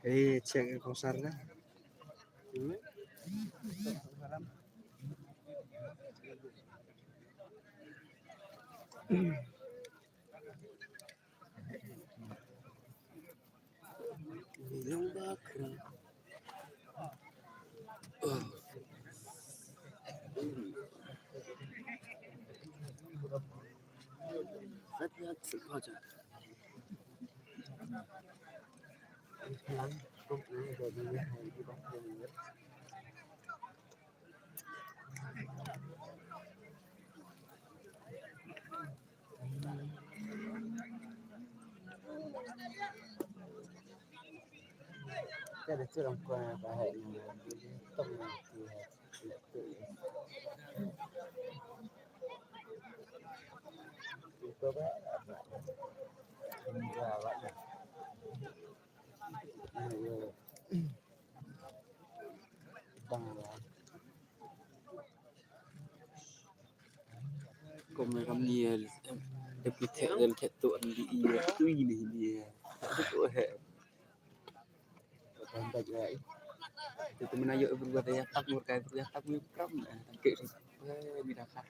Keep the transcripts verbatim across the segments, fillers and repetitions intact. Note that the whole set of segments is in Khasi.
Eh, check kong sar na. Kumne kam ni, eh, da phi theh len khet tu an di i tu i ni ni. Tu tu he. Kan ba jai. Tu tu mena yo bru ba ya tak mur kai bru ya tak mur kram. Ke. Eh, ni dah kah.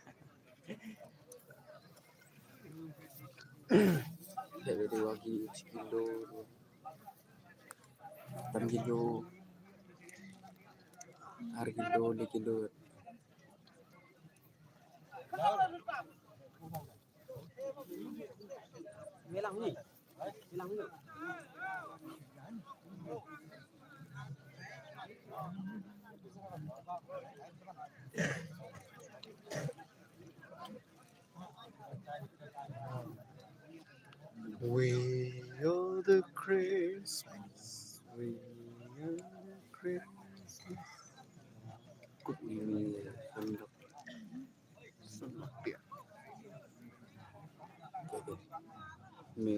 He, dua kilo, kilo. Tam kilo. Ar kilo, dua kilo. We are the Christmas. We are the Christmas. Kut ni, ni, ni. Me.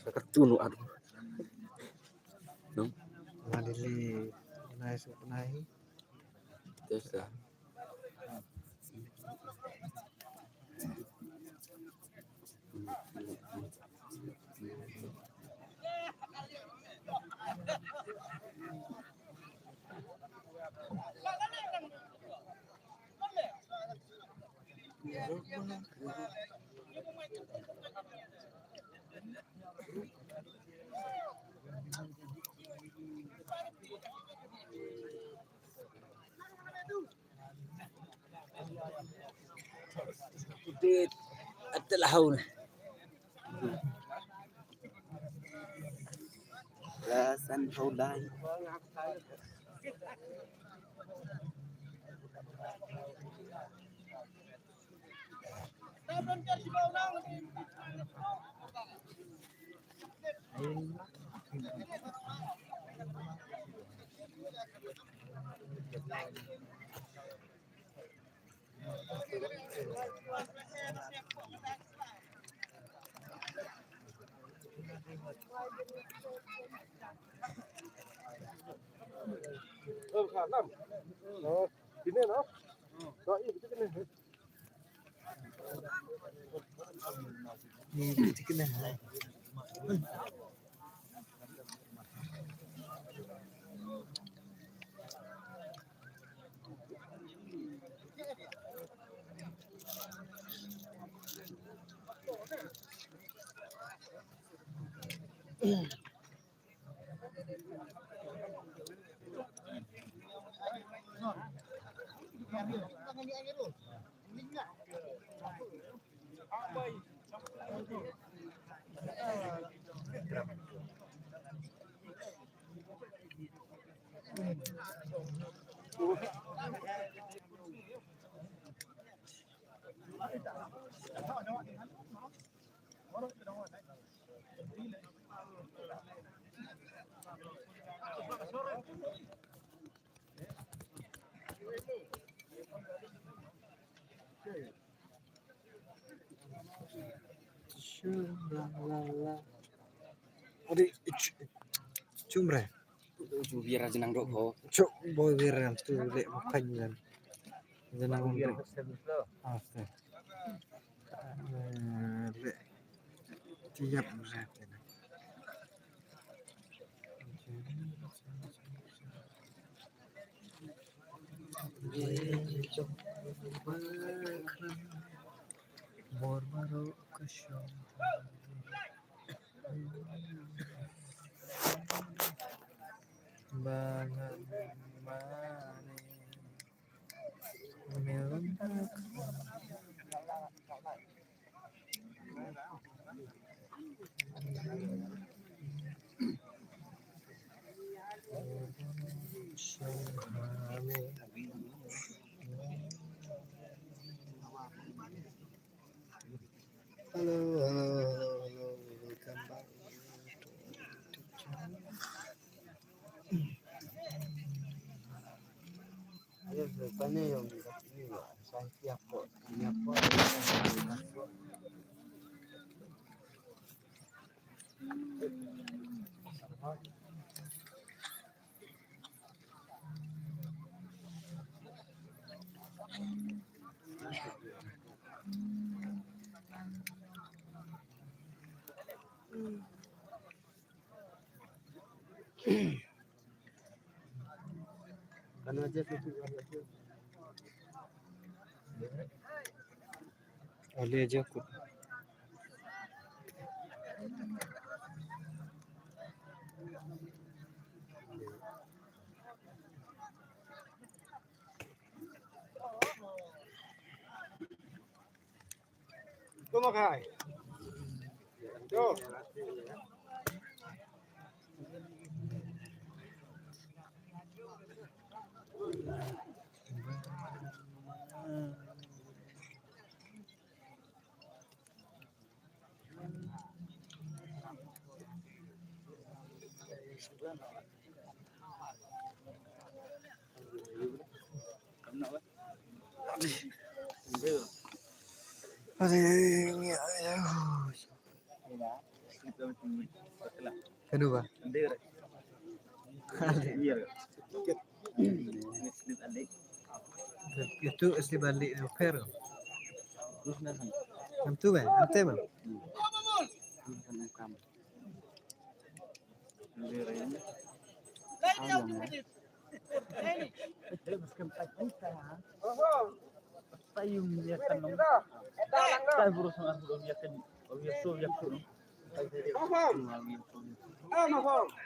Sa ka tunu adu. No? Malili, nai su nai. Tesa. Dit, atel haun. La san haulai. Adi, chumre. Ju biar aja nang dok ho. Chuk boy biar tu lek makan jan. Jangan untuk. Oke. Eh, lek tiap rat. Bor baru ke syurga. Bangan mane. Hello, hello, hello, hello. Welcome back to our YouTube channel. Ale aja ko. Tuma kai. Yo. Aduh, ya, ya. Kenapa? Itu asli balik repair. Tentu kan? Ante bang.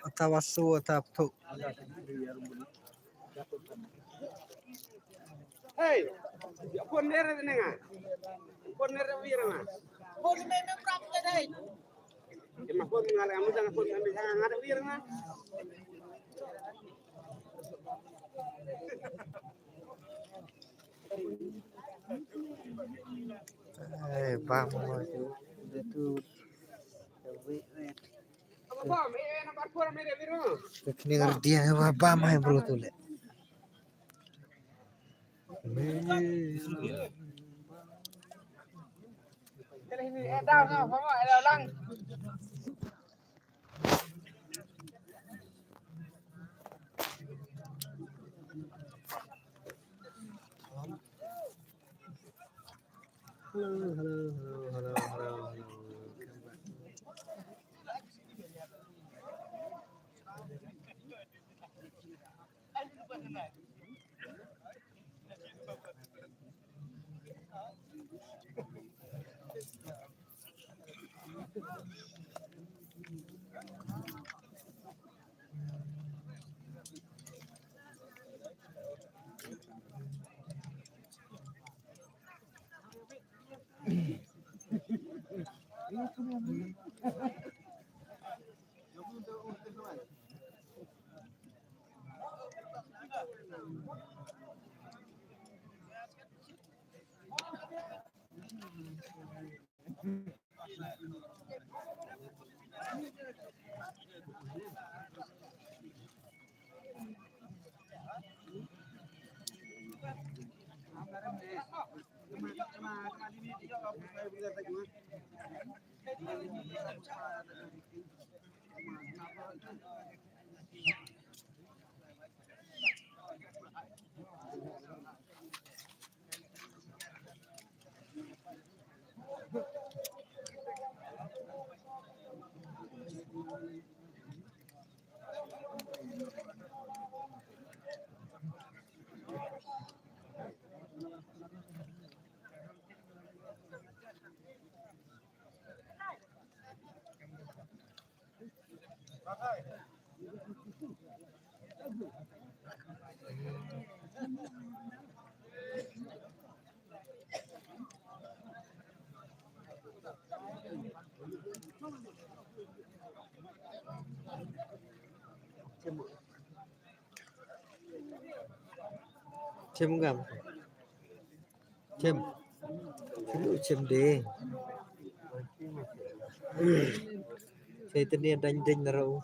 Atawa su, atawa tu. Hey, pon nere ne nga. Pon nere wira nga. Pon nere prap te dai. Ima pon nga le amu jang pon nere nga de wira nga. Eh, bam mo tu. Wait, wait. Ka kning rdia ba bam hai bro tu le. Hello, hello, hello, hello, hello, hello. Chem gam. Chem. Chem, chem de. Chem te ne dang dang na rau.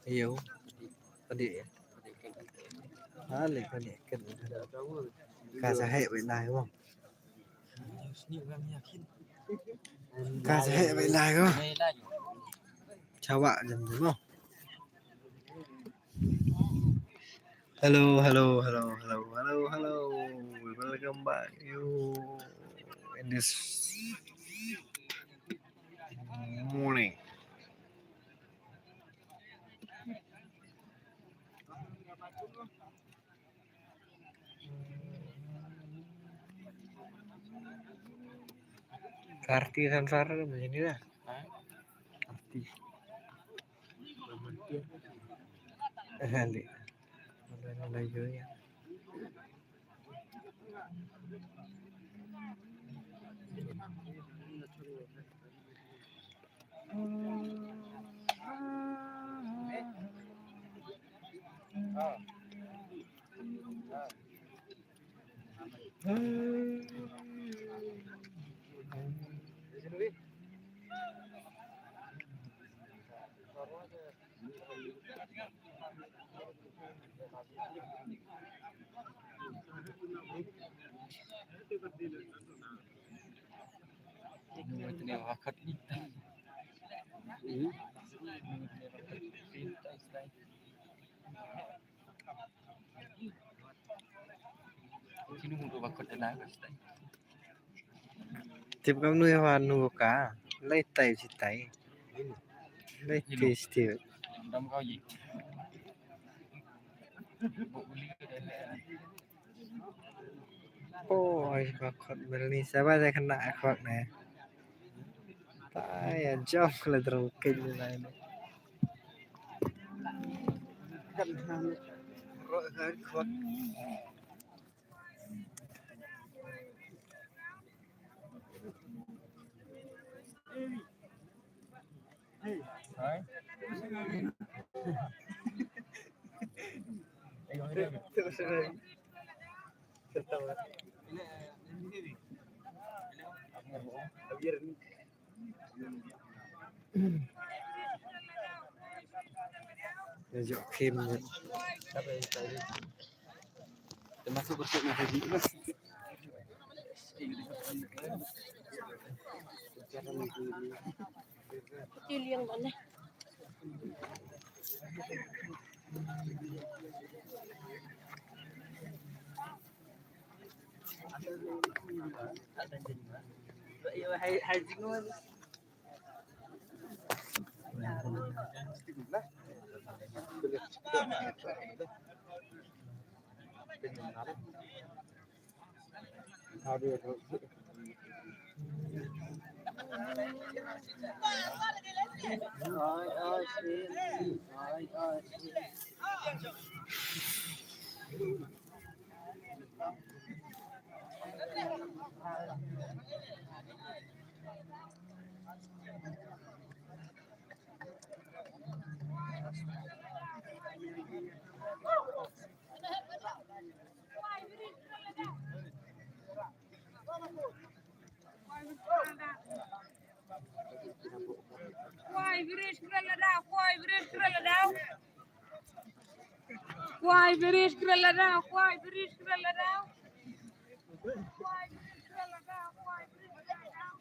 Ayo. Padi. Ha, le padi. Ka sa heh wei lai ko. Ka sa heh wei lai ko. Chawa jam jam ko. Hello, hello, hello, hello, hello, hello. We welcome back you in this morning. Karti Sansar macam ni lah. Ha? Karti. Balik. Melayu ya. Tip kam nu ya wa nu ka. Lai tai si tai. Lai tai si tai. Oi, ba khot bel ni saba da kena khot ne. Tai ya jom kala drong kin ni lai ne. Kan han. Ro khot. Ïa juk khim ïa. Te masuk bersih na haji. Ti liang bane. Hai, hai, jingwan. Kwai British kren la daw, kwai British kren la daw. Kwai British kren la daw, kwai British kren la daw. Kwai British kren la daw, kwai British kren la daw.